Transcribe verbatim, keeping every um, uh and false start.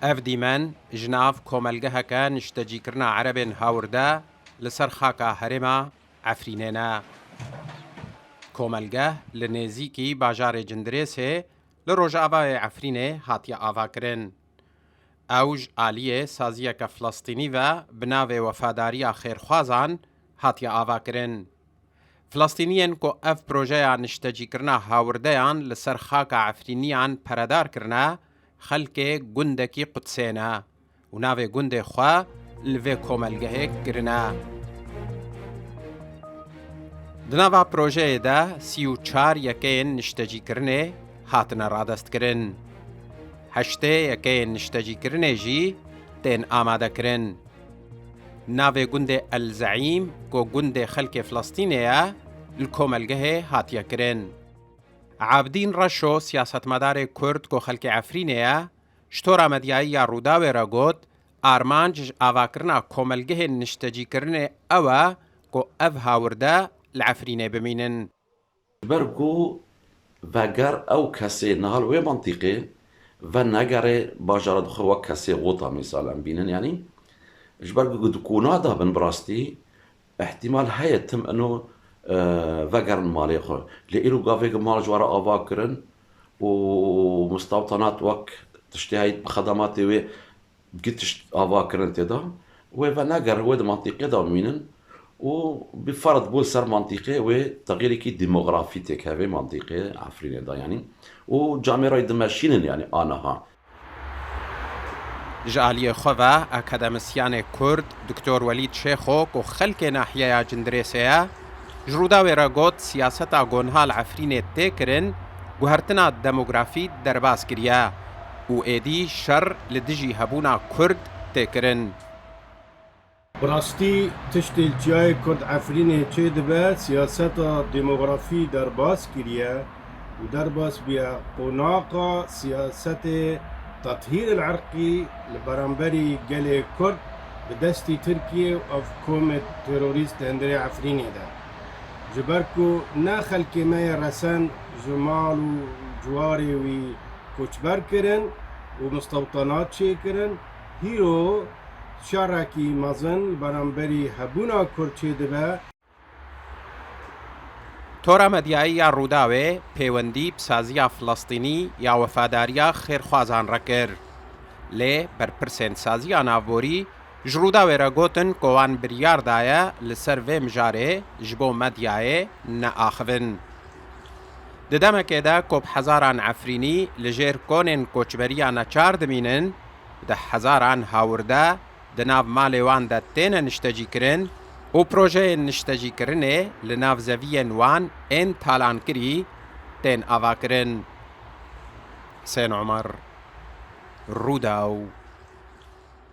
Ev dîmen ji nav komelgeheke niştecîkirina Erebên Hawirde li ser xaka herêma Efrînê ne. Komelgeh li nêzîkî bajarê Cindirêsê li rojavayê Efrînê hatiye avakirin. Ew ji aliyê saziyeke Filistînî ve bi navê Wefadariya Xêrxwazan hatiye avakirin. Filistîniyên ku ev projeya niştecîkirina hawirdeyan li ser xaka Efrîniyan peredar kirine, xelkê gundekî Qudsê ne û navê gundê xwe li vê komelgehê kirine. Di nava projeyê de sî û çar yekeyên niştecîkirinê hatine radestkirin. Heştê yekeyên niştecîkirinê jî tên amadekirin. Navê gundê El Zeîm, ku gundê xelkê Filistînê ye, li komelgehê hatiye kirin. Abdîn Reşo, siyasetmedarê Kurd ku xelkê Efrînê ye, ji tora medyayî ya Rûdawê re got, armanc ji avakirina komelgehên niştecîkirinê ew e ku ev hawirde li Efrînê bimînin. Ji ber ku veger ew kesê niha li wê mantîqê venegere bajara dixwe wek kesê xota, mîsal em bînin, yanî ji ber ku di kona de bin, bi rastî îhtîmal heye tim ino, e, vegerin malê xwe. Lê îro gavê ku mal ji we re ava kirin û mistewtanat wek tiştê heyî bi xedematê wê gî tişt ava kirin tê de, wê venegerin, wê di mantîqê de bimînin û bi ferz bû li ser mantîqê wê texyîrekî demografî têkeve mantîqê Efrînê de, yanî û camêrayî dimeşînin, yanî aniha. Ji aliyê xwe ve akademisyanê Kurd Doktor Welîd Şêxo ku xelkê nahiyeya Cindirêsê ye, ji Rûdawê re got, siyaseta ku niha li Efrînê tê kirin, guhertina demografî derbas kiriye û êdî şer li dijî hebûna Kurd tê kirin. Bi rastî tiştê li çiyayê Kurd Efrînê çêdibe, siyaseta demografî derbas kiriye û derbas bûye qonaxa siyasetê tethîr el-irqî li beramberî gelê Kurd bi destî Tirkiyê û ev komê terorîst di hundirê Efrînê de. Ji ber ku ne xelkê me yê resen ji mal û ciwarê wî koçber kirin û mistewtanat çêkirin, hîro şerekî mezin li beramberî hebûna Kurd çêdibe. Tora medyayî ya Rûdawê pêwendî bi saziya Filistînî ya Wefadariya Xêrxwazan re kir. Lê berpirsên saziya navborî ji Rûdawê re gotin ku wan biryar daye li ser vê mijarê ji bo medyayê neaxivin. Di demekê de ku bi hezaran Efrînî li jêr konên koçberiya neçar dimînin, deh hezaran hawirde di nav malê wan de têne niştecîkirin û projeyên niştecîkirinê li nav zeviyên wan ên talankirî tên avakirin. Husên Omer, Rûdaw.